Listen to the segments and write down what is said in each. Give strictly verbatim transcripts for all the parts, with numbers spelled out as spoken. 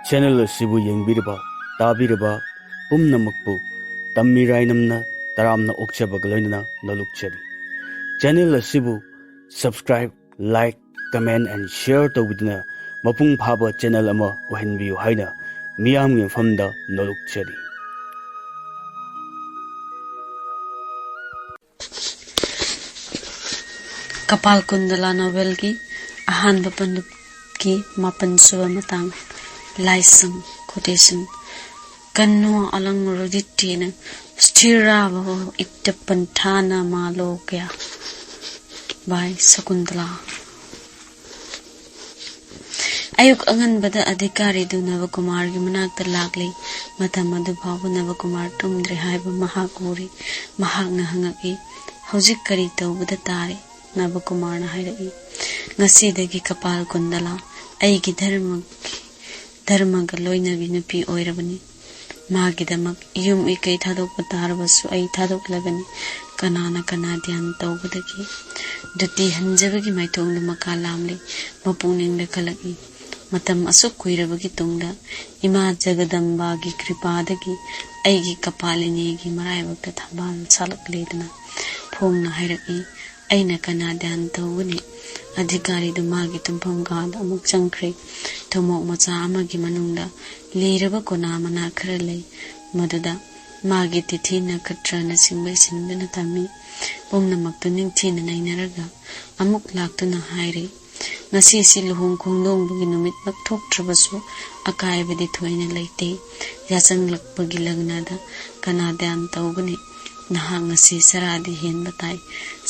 Channel ꯑꯁꯤꯕꯨ ꯌꯦꯡꯕꯤꯔꯕ, ꯇꯥꯕꯤꯔꯕ ꯄꯨꯝꯅꯃꯛꯄꯨ ꯇꯝꯃꯤꯔꯥꯏꯅꯝꯅ ꯇꯔꯥꯝꯅ ꯑꯣꯛꯆꯕꯒ ꯂꯣꯏꯅꯅ ꯅꯣꯂꯨꯛꯆꯔꯤ꯫ ꯆꯦꯅꯦꯜ ꯑꯁꯤꯕꯨ subscribe, like, comment and share ꯇꯧꯕꯤꯗꯨꯅ ꯃꯄꯨꯡ ꯐꯥꯕ ꯆꯦꯅꯦꯜ ꯑꯃ ꯑꯣꯏꯍꯟꯕꯤꯌꯨ ꯍꯥꯏꯅ ꯃꯤꯌꯥꯝꯒꯤ ꯃꯐꯝꯗ ꯅꯣꯂꯨꯛꯆꯔꯤ꯫ ꯀꯄꯥꯜ ꯀꯨꯟꯗꯂꯥ ꯅꯣꯚꯦꯜꯒꯤ ꯑꯍꯥꯟꯕ ꯄꯟꯗꯨꯞꯀꯤ ꯃꯥꯄꯟ ꯁꯨꯕ ꯃꯇꯥꯡ꯫ ꯂꯥꯏꯁꯪ꯫ Quotation: "ꯀꯟꯅꯣ ꯑꯂꯪ ꯔꯨꯗꯤꯇꯦꯅ ꯁ꯭ꯊꯤꯔꯥꯕꯍꯣ ꯏꯠꯇ ꯄꯟꯊꯥꯅ ꯃꯥꯂꯣꯀꯌꯥ" by ꯁꯀꯨꯟꯇꯂꯥ꯫ ꯑꯌꯨꯛ ꯑꯉꯟꯕꯗ ꯑꯙꯤꯀꯥꯔꯤꯗꯨ ꯅꯕꯀꯨꯃꯥꯔꯒꯤ ꯃꯅꯥꯛꯇ ꯂꯥꯛꯂꯤ꯫ ꯃꯇꯝ ꯑꯗꯨ ꯐꯥꯎꯕ ꯅꯕꯀꯨꯃꯥꯔ ꯇꯨꯝꯗ꯭ꯔꯤ ꯍꯥꯏꯕ ꯃꯍꯥꯛ ꯎꯔꯤ꯫ ꯃꯍꯥꯛꯅ ꯍꯪꯉꯛꯏ, "ꯍꯧꯖꯤꯛ ꯀꯔꯤ ꯇꯧꯕꯗ ꯇꯥꯔꯤ?" ꯅꯕꯀꯨꯃꯥꯔꯅ ꯍꯥꯏꯔꯛꯏ, "ꯉꯁꯤꯗꯒꯤ ꯀꯄꯥꯜ ꯀꯨꯟꯗꯂꯥ ꯑꯩꯒꯤ ꯙꯔꯃꯒꯤ, ꯙꯔꯃꯒ ꯂꯣꯏꯅꯕꯤ ꯅꯨꯄꯤ ꯑꯣꯏꯔꯕꯅꯤ꯫ ꯃꯥꯒꯤꯗꯃꯛ ꯌꯨꯝ ꯏꯀꯩ ꯊꯥꯗꯣꯛꯄ ꯇꯥꯔꯕꯁꯨ ꯑꯩ ꯊꯥꯗꯣꯛꯂꯒꯅꯤ꯫ ꯀꯅꯥꯅ ꯀꯅꯥ ꯙ꯭ꯌꯥꯟ ꯇꯧꯕꯗꯒꯤ ꯗꯨꯇꯤ ꯍꯟꯖꯕꯒꯤ ꯃꯥꯏꯊꯣꯡꯗ ꯃꯀꯥ ꯂꯥꯝꯂꯤ꯫" ꯃꯄꯨꯛꯅꯤꯡꯗ ꯈꯜꯂꯛꯏ, "ꯃꯇꯝ ꯑꯁꯨꯛ ꯀꯨꯏꯔꯕꯒꯤ ꯇꯨꯡꯗ ꯏꯃꯥ ꯖꯒꯗꯝꯕꯥꯒꯤ ꯀ꯭ꯔꯤꯄꯥꯗꯒꯤ ꯑꯩꯒꯤ ꯀꯄꯥꯂꯤꯅꯤꯒꯤ ꯃꯔꯥꯏꯕꯛꯇ ꯊꯝꯕꯥꯜ ꯁꯥꯠꯂꯛꯂꯦꯗꯅ" ꯐꯣꯡꯅ ꯍꯥꯏꯔꯛꯏ꯫ "ꯑꯩꯅ ꯀꯅꯥ ꯙ꯭ꯌꯥꯟ ꯇꯧꯒꯅꯤ?" ꯑꯙꯤꯀꯥꯔꯤꯗꯨ ꯃꯥꯒꯤ ꯇꯨꯝꯐꯝ ꯀꯥꯗ ꯑꯃꯨꯛ ꯆꯪꯈ꯭ꯔꯦ꯫ ꯊꯨꯝꯃꯣꯛ ꯃꯆꯥ ꯑꯃꯒꯤ ꯃꯅꯨꯡꯗ ꯂꯤꯔꯕ ꯀꯣꯅꯥ ꯃꯅꯥ ꯈꯔ ꯂꯩ꯫ ꯃꯗꯨꯗ ꯃꯥꯒꯤ ꯇꯤꯊꯤ ꯅꯈꯇ꯭ꯔꯅꯆꯤꯡꯕ ꯏꯁꯤꯟꯗꯨꯅ ꯊꯝꯃꯤ꯫ ꯄꯨꯝꯅꯃꯛꯇꯨ ꯅꯤꯡꯊꯤꯅ ꯅꯩꯅꯔꯒ ꯑꯃꯨꯛ ꯂꯥꯛꯇꯨꯅ ꯍꯥꯏꯔꯤ, "ꯉꯁꯤꯁꯤ ꯂꯨꯍꯣꯡ ꯈꯣꯡꯗꯣꯡꯕꯒꯤ ꯅꯨꯃꯤꯠꯃꯛ ꯊꯣꯛꯇ꯭ꯔꯕꯁꯨ ꯑꯀꯥꯏꯕꯗꯤ ꯊꯣꯏꯅ ꯂꯩꯇꯦ꯫ ꯌꯥꯆꯪꯂꯛꯄꯒꯤ ꯂꯒꯅꯗ ꯀꯅꯥ ꯙ꯭ꯌꯥꯟ ꯇꯧꯒꯅꯤ? ꯅꯍꯥꯛ ꯉꯁꯤ ꯆꯔꯥꯗꯤ ꯍꯦꯟꯕ ꯇꯥꯏ꯫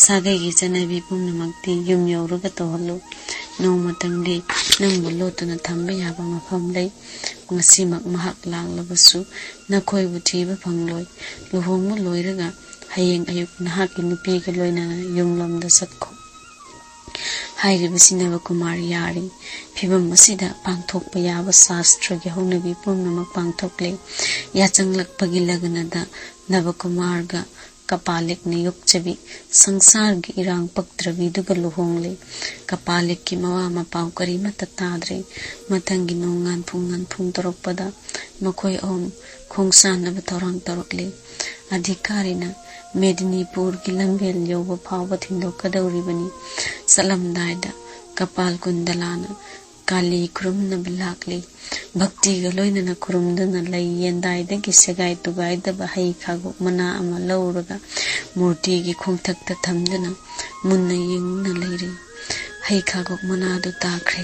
ꯁꯥꯒꯩꯒꯤ ꯆꯠꯅꯕꯤ ꯄꯨꯝꯅꯃꯛꯇꯤ ꯌꯨꯝ ꯌꯧꯔꯒ ꯇꯧꯍꯜꯂꯨ꯫ ꯅꯣꯡꯃꯇꯪꯗꯤ ꯅꯪꯕꯨ ꯂꯣꯠꯇꯨꯅ ꯊꯝꯕ ꯌꯥꯕ ꯃꯐꯝ ꯂꯩ꯫ ꯉꯁꯤꯃꯛ ꯃꯍꯥꯛ ꯂꯥꯛꯂꯕꯁꯨ ꯅꯈꯣꯏꯕꯨ ꯊꯤꯕ ꯐꯪꯂꯣꯏ꯫ ꯂꯨꯍꯣꯡꯕ ꯂꯣꯏꯔꯒ ꯍꯌꯦꯡ ꯑꯌꯨꯛ ꯅꯍꯥꯛꯀꯤ ꯅꯨꯄꯤꯒ ꯂꯣꯏꯅꯅ ꯌꯨꯝꯂꯣꯝꯗ ꯆꯠꯈꯣ" ꯍꯥꯏꯔꯤꯕꯁꯤ ꯅꯕꯀꯨꯃꯥꯔ ꯌꯥꯔꯤ꯫ ꯐꯤꯚꯝ ꯑꯁꯤꯗ ꯄꯥꯡꯊꯣꯛꯄ ꯌꯥꯕ ꯁꯥꯁꯇ꯭ꯔꯒꯤ ꯍꯧꯅꯕꯤ ꯄꯨꯝꯅꯃꯛ ꯄꯥꯡꯊꯣꯛꯂꯦ꯫ ꯌꯥꯆꯪꯂꯛꯄꯒꯤ ꯂꯒꯅꯗ ꯅꯕꯀꯨꯃꯥꯔꯒ ꯀꯄꯥꯂꯤꯛꯅ ꯌꯣꯛꯆꯕꯤ ꯁꯪꯁꯥꯔꯒꯤ ꯏꯔꯥꯡ ꯄꯛꯇ꯭ꯔꯕꯤꯗꯨꯒ ꯂꯨꯍꯣꯡꯂꯦ꯫ ꯀꯄꯥꯂꯤꯛꯀꯤ ꯃꯋꯥ ꯃꯄꯥꯎ ꯀꯔꯤꯃꯠꯇ ꯇꯥꯗ꯭ꯔꯦ꯫ ꯃꯊꯪꯒꯤ ꯅꯣꯡ ꯉꯥꯟꯐꯨꯡ ꯉꯥꯟꯐꯨꯡ ꯇꯧꯔꯛꯄꯗ ꯃꯈꯣꯏ ꯑꯍꯨꯝ ꯈꯣꯡꯁꯥꯟꯅꯕ ꯊꯧꯔꯥꯡ ꯇꯧꯔꯛꯂꯦ꯫ ꯑꯙꯤꯀꯥꯔꯤꯅ ꯃꯦꯗꯤꯅꯤꯄꯨꯔꯒꯤ ꯂꯝꯕꯦꯜ ꯌꯧꯕ ꯐꯥꯎꯕ ꯊꯤꯟꯗꯣꯛꯀꯗꯧꯔꯤꯕꯅꯤ꯫ ꯆꯠꯂꯝꯗꯥꯏꯗ ꯀꯄꯥꯜ ꯀꯨꯟꯗꯂꯥꯅ ꯀꯥꯂꯤ ꯈꯨꯔꯨꯝꯅꯕ ꯂꯥꯛꯂꯤ꯫ ꯚꯛꯇꯤꯒ ꯂꯣꯏꯅꯅ ꯈꯨꯔꯨꯝꯗꯨꯅ ꯂꯩ ꯌꯦꯟꯗꯥꯏꯗꯒꯤ ꯁꯦꯒꯥꯏ ꯇꯨꯒꯥꯏꯗꯕ ꯍꯩ ꯈꯥꯒꯣꯛ ꯃꯅꯥ ꯑꯃ ꯂꯧꯔꯒ ꯃꯨꯔꯇꯤꯒꯤ ꯈꯣꯡꯊꯛꯇ ꯊꯝꯗꯨꯅ ꯃꯨꯟꯅ ꯌꯦꯡꯗꯨꯅ ꯂꯩꯔꯤ꯫ ꯍꯩ ꯈꯥꯒꯣꯛ ꯃꯅꯥꯗꯨ ꯇꯥꯈ꯭ꯔꯦ꯫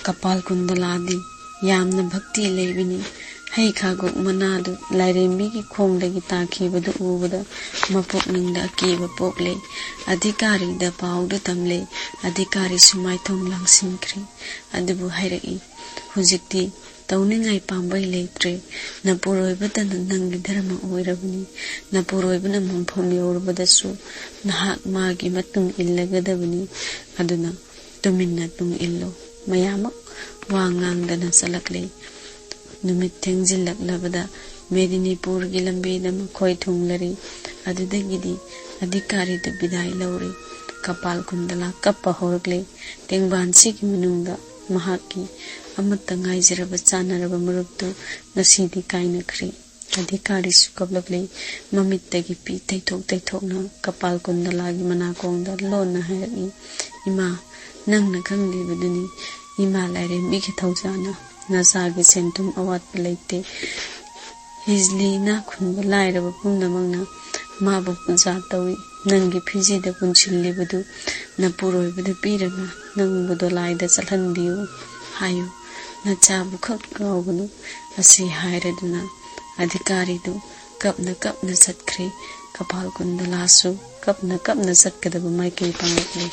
ꯀꯄꯥꯜ ꯀꯨꯟꯗꯂꯥꯗꯤ ꯌꯥꯝꯅ ꯚꯛꯇꯤ ꯂꯩꯕꯅꯤ꯫ ꯍꯩ ꯈꯥꯒꯣꯛ ꯃꯅꯥꯗꯨ ꯂꯥꯏꯔꯦꯝꯕꯤꯒꯤ ꯈꯣꯡꯗꯒꯤ ꯇꯥꯈꯤꯕꯗꯨ ꯎꯕꯗ ꯃꯄꯨꯛꯅꯤꯡꯗ ꯑꯀꯤꯕ ꯄꯣꯛꯂꯦ꯫ ꯑꯙꯤꯀꯥꯔꯤꯗ ꯄꯥꯎꯗꯨ ꯇꯝꯂꯦ꯫ ꯑꯙꯤꯀꯥꯔꯤꯁꯨ ꯃꯥꯏꯊꯣꯡ ꯂꯥꯡꯁꯤꯟꯈ꯭ꯔꯦ꯫ ꯑꯗꯨꯕꯨ ꯍꯥꯏꯔꯛꯏ, "ꯍꯧꯖꯤꯛꯇꯤ ꯇꯧꯅꯤꯡꯉꯥꯏ ꯄꯥꯝꯕꯩ ꯂꯩꯇ꯭ꯔꯦ꯫ ꯅꯄꯨꯔꯣꯏꯕꯗꯅ ꯅꯪꯒꯤ ꯙꯔꯃ ꯑꯣꯏꯔꯕꯅꯤ꯫ ꯅꯄꯨꯔꯣꯏꯕꯅ ꯃꯐꯝ ꯌꯧꯔꯕꯗꯁꯨ ꯅꯍꯥꯛ ꯃꯥꯒꯤ ꯃꯇꯨꯡ ꯏꯜꯂꯒꯗꯕꯅꯤ꯫ ꯑꯗꯨꯅ ꯇꯨꯃꯤꯟꯅ ꯇꯨꯡ ꯏꯜꯂꯨ꯫" ꯃꯌꯥꯝꯃꯛ ꯋꯥ ꯉꯥꯡꯗꯅ ꯆꯠꯂꯛꯂꯦ꯫ ꯅꯨꯃꯤꯠ ꯊꯦꯡꯖꯤꯜꯂꯛꯂꯕꯗ ꯃꯦꯗꯤꯅꯤꯄꯨꯔꯒꯤ ꯂꯝꯕꯤꯗ ꯃꯈꯣꯏ ꯊꯨꯡꯂꯔꯤ꯫ ꯑꯗꯨꯗꯒꯤꯗꯤ ꯑꯙꯤꯀꯥꯔꯤꯗꯨ ꯕꯤꯗꯥꯏ ꯂꯧꯔꯦ꯫ ꯀꯄꯥꯜ ꯀꯨꯟꯗꯂꯥ ꯀꯞꯄ ꯍꯧꯔꯛꯂꯦ꯫ ꯇꯦꯡꯕꯥꯟꯁꯤꯒꯤ ꯃꯅꯨꯡꯗ ꯃꯍꯥꯛꯀꯤ ꯑꯃꯠꯇ ꯉꯥꯏꯖꯔꯕ ꯆꯥꯟꯅꯔꯕ ꯃꯔꯨꯞꯇꯨ ꯉꯁꯤꯗꯤ ꯀꯥꯏꯅꯈ꯭ꯔꯦ꯫ ꯑꯙꯤꯀꯥꯔꯤꯁꯨ ꯀꯞꯂꯛꯂꯦ꯫ ꯃꯃꯤꯠꯇꯒꯤ ꯄꯤ ꯇꯩꯊꯣꯛ ꯇꯩꯊꯣꯛꯅ ꯀꯄꯥꯜ ꯀꯨꯟꯗꯂꯥꯒꯤ ꯃꯅꯥꯀꯣꯡꯗ ꯂꯣꯟꯅ ꯍꯥꯏꯔꯛꯏ, "ꯏꯃꯥ, ꯅꯪꯅ ꯈꯪꯂꯤꯕꯗꯨꯅꯤ, ꯏꯃꯥ ꯂꯥꯏꯔꯦꯝꯕꯤꯒꯤ ꯊꯧꯖꯥꯅ ꯅꯆꯥꯒꯤ ꯁꯦꯟꯊꯨꯝ ꯑꯋꯥꯠꯄ ꯂꯩꯇꯦ꯫ ꯍꯤꯖꯂꯤ ꯏꯅꯥꯛ ꯈꯨꯟꯕ ꯂꯥꯏꯔꯕ ꯄꯨꯝꯅꯃꯛꯅ ꯃꯥꯕꯨ ꯄꯨꯖꯥ ꯇꯧꯏ꯫ ꯅꯪꯒꯤ ꯐꯤꯖꯤꯗ ꯄꯨꯟꯁꯤꯜꯂꯤꯕꯗꯨ ꯅꯄꯨꯔꯣꯏꯕꯗ ꯄꯤꯔꯒ ꯅꯪꯕꯨ ꯗꯣꯂꯥꯏꯗ ꯆꯠꯍꯟꯕꯤꯌꯨ ꯍꯥꯏꯌꯨ꯫ ꯅꯆꯥꯕꯨ ꯈꯛ ꯀꯥꯎꯒꯅꯨ꯫" ꯑꯁꯤ ꯍꯥꯏꯔꯗꯨꯅ ꯑꯙꯤꯀꯥꯔꯤꯗꯨ ꯀꯞꯅ ꯀꯞꯅ ꯆꯠꯈ꯭ꯔꯦ꯫ ꯀꯄꯥꯜ ꯀꯨꯟꯗꯂꯥꯁꯨ ꯀꯞꯅ ꯀꯞꯅ ꯆꯠꯀꯗꯕ ꯃꯥꯏꯀꯩ ꯄꯥꯡꯂꯛꯂꯦ꯫